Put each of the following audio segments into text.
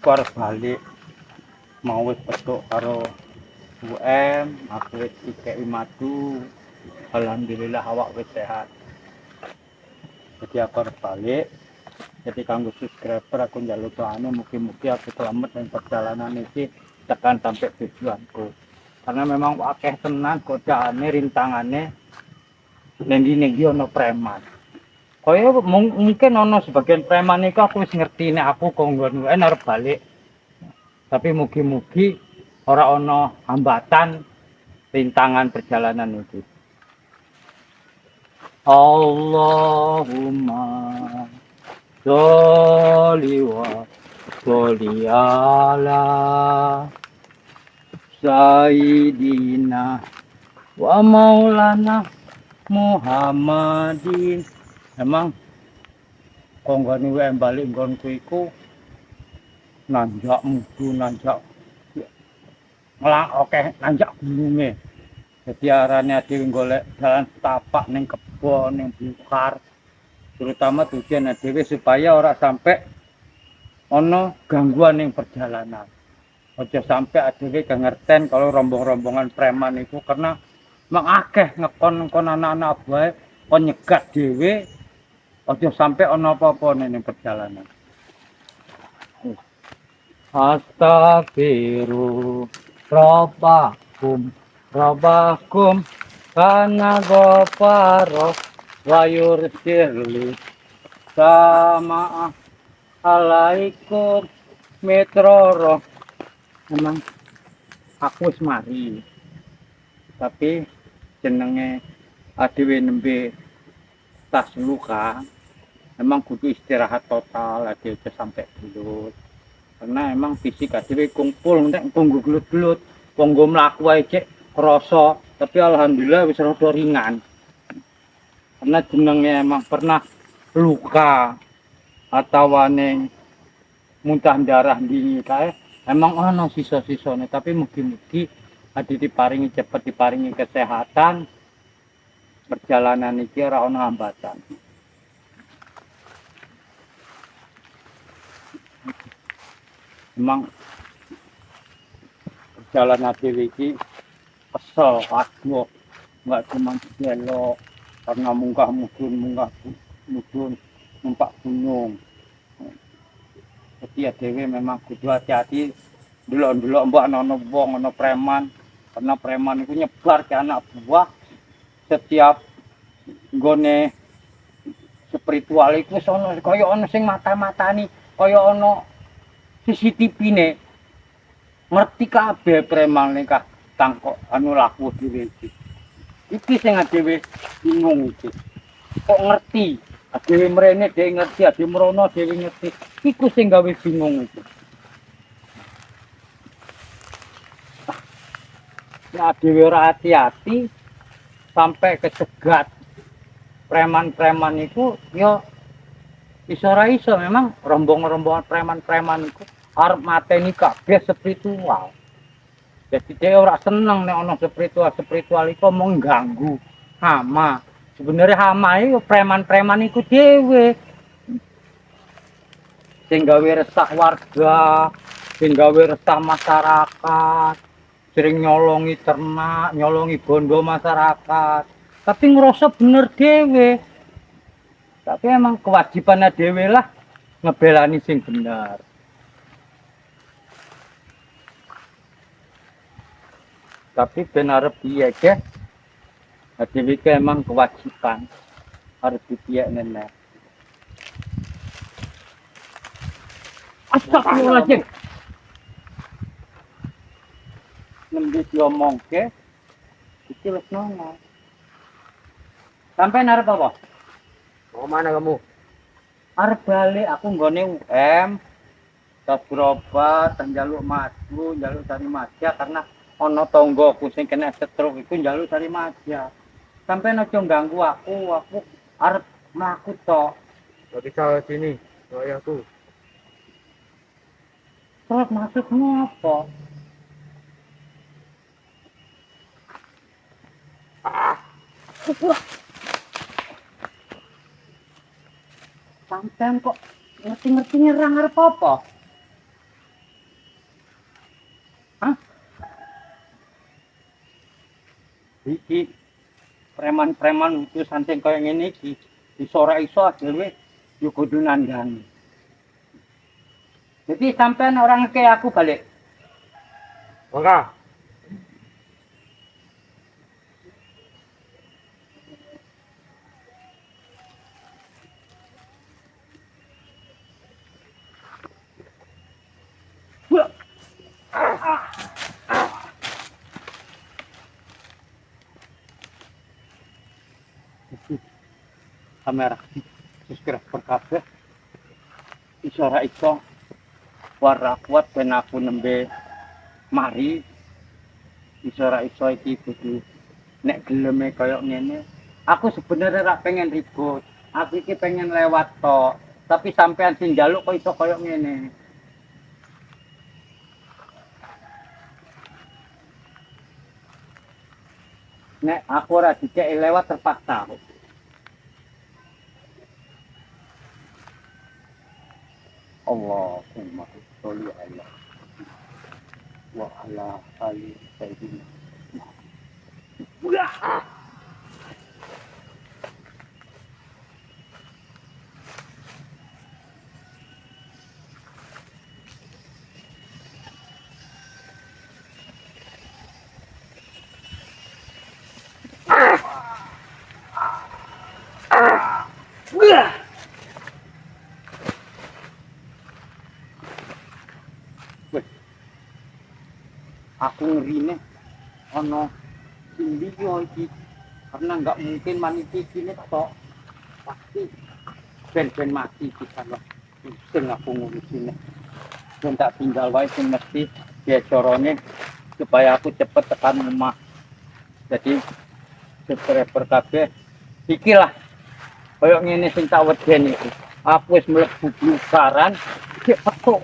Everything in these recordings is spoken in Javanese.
Aku arep balik. Mau wis petuk karo UM, aku wis dikeki madu. Alhamdulillah awak wis sehat. Jadi aku arep balik. Jadi kanggo subscriber aku njaluk doane mugi-mugi aku selamat ning perjalanan iki tekan sampai tujuanku. Karena memang akeh tenan godaane rintangane ning ndi ana preman. Kaya mungkin ana sebagian preman iku aku wis ngerti nek aku konggon UN arep balik. Tapi mugi-mugi ora ana hambatan rintangan perjalanan iki. Allahumma sholli wa sholli ala Sayyidina wa maulana Muhammadin. Emang konggone UM balik nggonku iku nanjak mudhun, nanjak ngelak akeh nanjak gununge. Jadi arane dhewe golek jalan setapak ning kebon, ning bukar. Terutama tujuan dhewe supaya ora sampai ana gangguan ning perjalanan. Aja sampai dhewe kengerten kalau rombong-rombongan preman iku karena emang akeh ngekon-ngekon anak-anak bae kon nyegat dhewe aja sampai ana apa-apa ning perjalanan. Astaghfiru rabbakum rabbakum kana ghafara wa yursilli sama alaikum mitroro. Emang aku wis mari, tapi jenenge adewe nembe tas luka emang kudu istirahat total adewe aja sampai gelut, karena emang fisik adewe kumpul nek tunggu gelut-gelut wong nggo mlaku ae cek krasa, tapi alhamdulillah wis rada ringan karena jenenge emang pernah luka atawane muntah darah dingin kae emang ana sisa-sisane, tapi mugi-mugi adi diparingi cepet diparingi kesehatan perjalanan iki ora ana hambatan. Emang perjalanan dhewe iki kesel aduh, nggak cuma belok karena munggah mudhun numpak gunung. Jadi ya dhewe memang kudu hati-hati ndelok-ndelok mbok ana wong ana preman, karena preman iku nyebar ke anak buah setiap nggone spiritual iku wis ana kaya ana sing mata-matani, kaya ana CCTV-ne. Ngerti kabeh preman nek tangkok anu laku dhewe iki. Iki sing dhewe bingung iki. Kok ngerti? Dhewe mrene dhewe ngerti, dhewe mrono dhewe ngerti. Iku sing gawe bingung iki. Nek dhewe ora hati-hati sampai kecegat preman-preman iku ya iso ora iso memang rombongan-rombongan preman-preman iku arep mateni kabeh spiritual. Jadi dia ora seneng nek ana spiritual-spiritual iku mengganggu hama. Sebenarnya hama iku preman-preman iku dhewe. Sing gawe resah warga, sing gawe resah masyarakat, sering nyolongi ternak, nyolongi bondo masyarakat. Tapi ngerasa bener dhewe. Tapi emang kewajibannya dhewe lah ngebelani sing bener. Tapi ben arep piye ke? Dhewe iki emang kewajiban harus dipiyekne nek. Astagfirullahaladzim. Nembe diomongke iki wis nongol. Sampeyan arep apa? Mau mana kamu? Arep balik aku nggone UM. Tas berobat, njaluk madu, njaluk sari madya karena ana tanggaku sing kena stroke iku njaluk sari madya. Sampeyan aja ganggu aku, aku arep mlaku tok. Gak bisa sini, soalnya aku. Terus maksudmu apa? Sampeyan kok ngerti-ngerti nyerang arep apa? Iki preman-preman utusan sing kaya ngene iki iso ora iso dhewe yo kudu nandhangi. Jadi sampean orang ke aku balik. Maka. Kamera subscriber kabeh iso ora iso warna kuat ben aku nembe mari iso ora iso iki kudu nek geleme kaya ngene. Aku sebenarnya ra pengen ribut, aku iki pengen lewat tok, tapi sampean sing njaluk kok iso kaya ngene. Nek aku ora dikeki lewat terpaksa aku. Allahumma sholli ala wa ala ali sayyidina. Aku ngerine ana sing liya iki karena nggak mungkin maniti kene tok, pasti ben-ben mati iki kan. Pusing aku ngurusine. Ben tak tinggal wae sing mesti piye carane supaya aku cepet tekan omah. Jadi subscriber kabeh iki lah koyo ngene sing tak weden iki. Aku wis mlebu blukaran iki petuk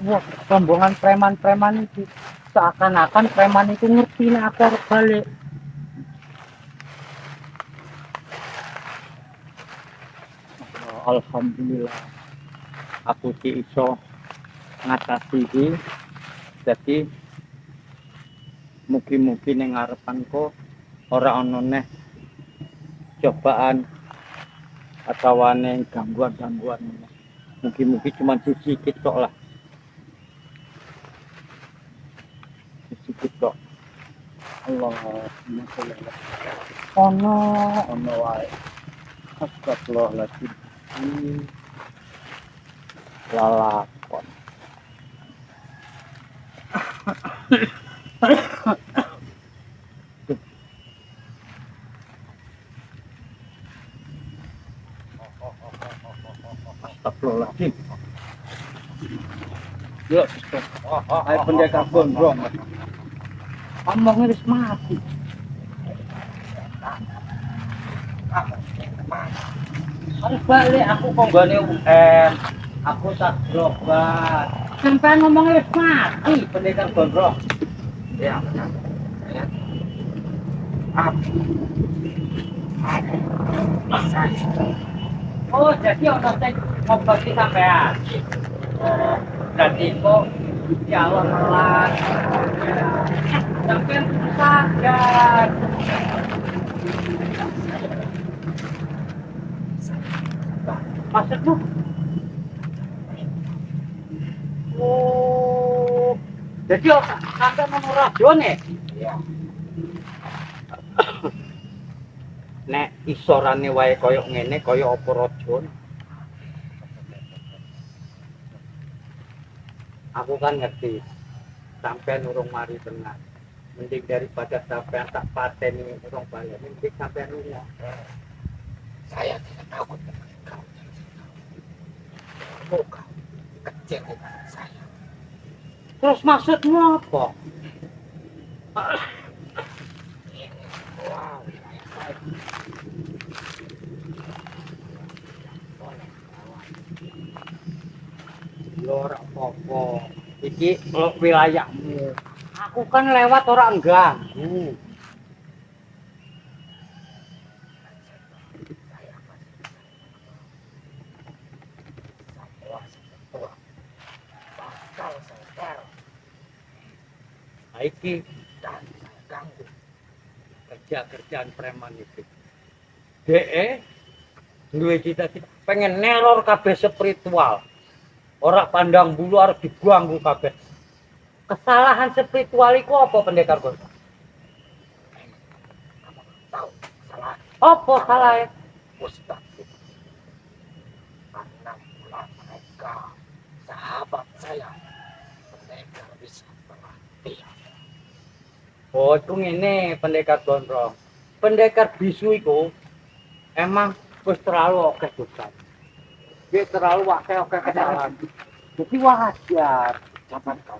rombongan preman-preman iki. Seakan-akan preman itu ngerti nek aku arep balik. Alhamdulillah aku ki iso ngatasi iki. Jadi mugi-mugi ning ngarepanku ora ana neh cobaan atawane gangguan-gangguan. Mugi-mugi cuman siji iki tok lah. Sedikit kok. Allahumma sholli ala ono ono wae. Astagfirullahaladzim. Lalakon. Astagfirullahaladzim. Yuk, ayo pendekar gondrong. Omongnya wis mati. Harus balik aku konggone UM. Aku tak berobat. Sampean ngomongnya wis mati pendekar gondrong. Ya, ya. Oh, jadi ono sing ngobati sampean. Oh, berarti kok Gusti Allah melas. Sampean sadar. Maksudmu? Oh, jadi sampean mau rajone? Iya. Nek isorane wae koyo ngene koyo apa rajone? Aku kan ngerti sampean urung mari tenan. Mending daripada sampean tak pateni urung bali, mending sampean lunga. Saya tidak takut dengan kau. Kau kecil dengan saya. Terus maksudmu apa? Ini semua wilayah saya. Boleh lewat. Lho ora apa-apa. Iki wilayahmu. Aku kan lewat ora ganggu. Saya masih bisa. Semua tua bakal saya teror. Nah, iki dan saya ganggu. Kerja-kerjaan preman itu. DE duwe cita-cita pengen neror kabeh spiritual. Ora pandang bulu, arep diganggu kabeh. Kesalahan spiritual iku apa, Pendekar Gondrong? Kamu tahu salah Apa salah? Ustaz itu. Karena pula mereka sahabat saya, pendekar bisa berlatih. Oh, itu ngene, Pendekar Gondrong. Pendekar bisu iku emang wis terlalu akeh dosa. Dia terlalu akeh-akeh kesalahan. Jadi wajar. Jangan kau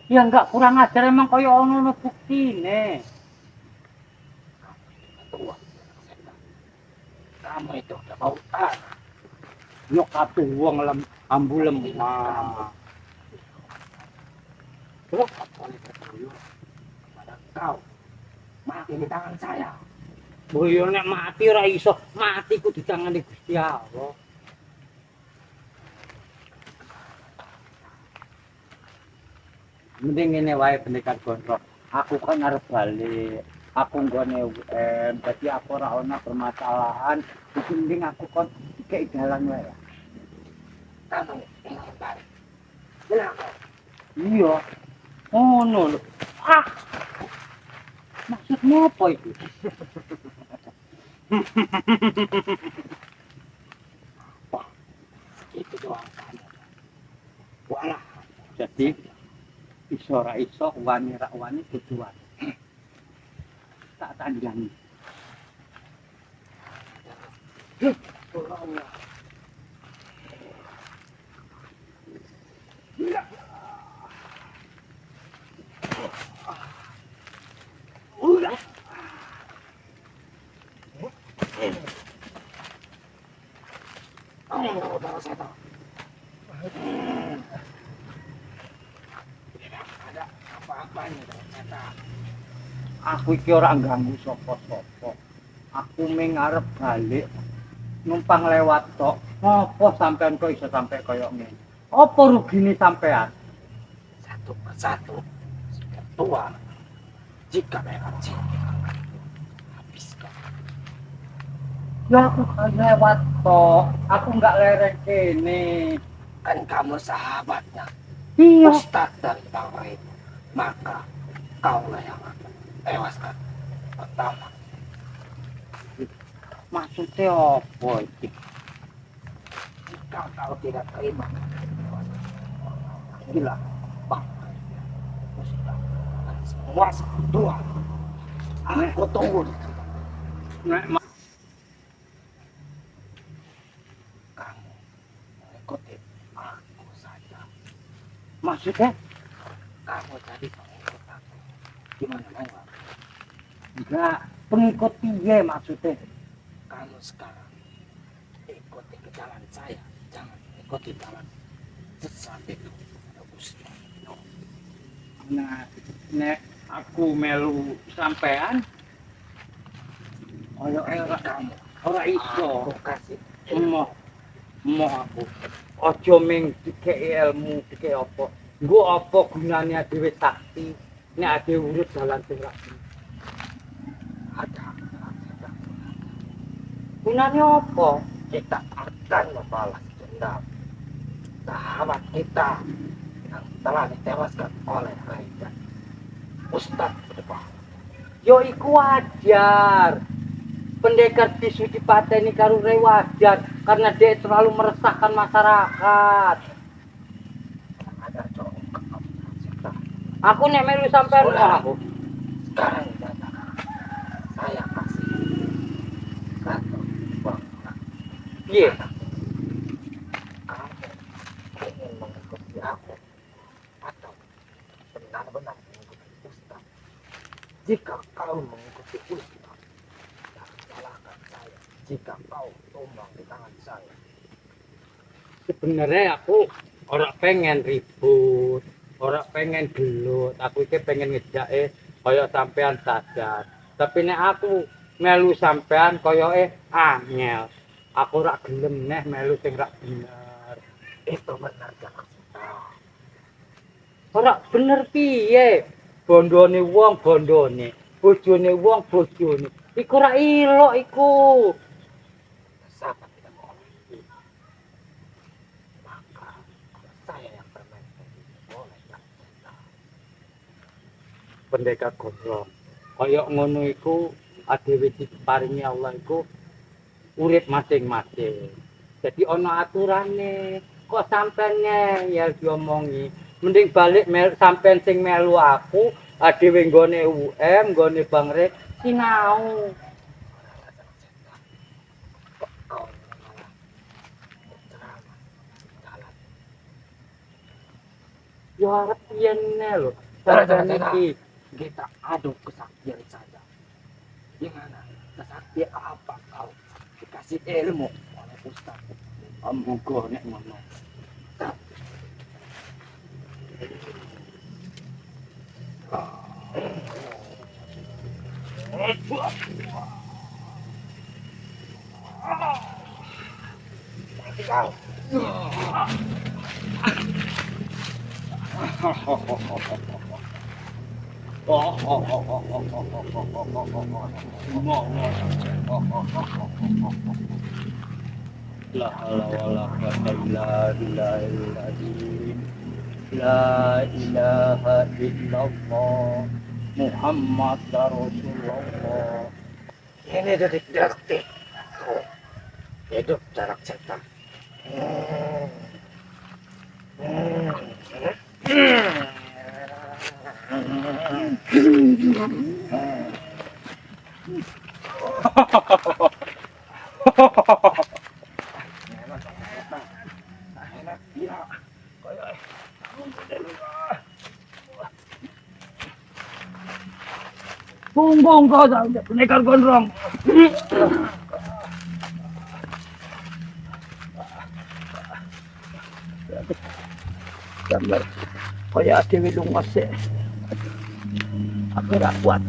Ya enggak kurang ajar, emang kaya ono buktine. Kamu itu udah tua, setan. Kamu itu udah bau tanah. Yo kabeh wong lem ambu lemah. Terus tak boleh berguyur kepada kau. Mati di tangan saya. Boyo nek mati ora iso, mati ku ditangani Gusti Allah. Mending ngene wae, Pendekar Gondrong. Aku kan arep balik. Aku nggone UM, dadi aku ora ana permasalahan. Iki mending aku kon dikek dalan wae. Kamu ingin balik. Silakan. Iya. Ngono lho. Ah. Maksudmu apa itu? Segitu doang kamu. Walah. Jadi iso ora iso, wani ra wani, kudu wani. Tak tandani. Allah. Udah. Oh, baru setan. Tidak ada apa-apanya dengan setan. Aku iki ora ganggu sapa-sapa. Aku ming arep balik numpang lewat tok. Ngopo sampean kok iso sampe kaya ngene? Apa rugine sampean? Satu persatu sudah tua. Jika memang cinta, habiskan. Ya aku kan lewat tok. Aku nggak lereng kene. Kan kamu sahabatnya. Iya. Ustadz dari Bang itu. Maka kaulah yang akan tewaskan pertama. Maksudnya apa iki? Jika kau tidak terima, gila, Bang Ustadz dan semua dua. Aku tunggu. Nek Kamu mengikuti aku saja. Maksudnya? Kamu jadi pengikut aku. Gimana mau? Enggak, pengikut piye maksudnya? Kamu sekarang ikuti ke jalan saya, jangan ikuti jalan sesat itu. Ustaz. Nah, nek aku melu sampean koyo ora Kamu ora iso. Aku kasih Emoh. Emoh aku. Aja ming dikeki ilmu, dikeki apa. Engko apa gunane dhewe sakti nek dhewe urip dalan sing ra bener. Ada. Gunane apa? Kita akan membalas dendam sahabat kita yang telah ditewaskan oleh Raiden Ustadz Berdebar. Yo iku wajar. Pendekar bisu dipateni karo Rey wajar karena dia terlalu meresahkan masyarakat. Ada cowok. Aku nek melu sampean Sudah. aku. Sekarang nyatakan saya kasih satu uang. Piye? Kamu ingin mengikuti aku atau benar-benar mengikuti Ustaz? Jika kau mengikuti Ustaz, jangan salahkan saya jika kau tumbang di tangan saya. Sebenarnya aku ora pengen ribut, ora pengen gelut. Aku iki pengen ngejake kaya sampean sadar. Tapi nek aku melu sampean koyoke angel. Aku ora gelem neh melu sing rak bener. Itu benar, jangan. Ora bener piye? Bondone wong bondone, bojone wong bojone. Iku ora ilok iku. Siapa tidak boleh. Maka kalau saya yang bermain boleh tak? Pendekar Gondrong. Kaya ngono iku adewe diparingi Allah iku urip masing-masing. Jadi ana aturane. Kok sampean ngeyel diomongi? Mending balik sampean sing melu aku, adewe nggone UM, nggone Bang Re, sinau. Kok kau malah berceramah jalan? Ya arep piye lho. Cara, Sampean cara, cara. iki Kita adu kesaktian saja. Gimana? Kesaktian apa kau? Dikasih ilmu oleh Ustaz. Monggo nek ngono. Mati kau. La haula wala quwata illa billahil azim. La ilaha illallah Muhammad Rasulullah. Ini detik-detik. Kau hidup jarak setan. Enak, iya. Punggung kau sampai pendekar Gondrong. Gambar kaya dhewe lunga sik. Aku ora kuat.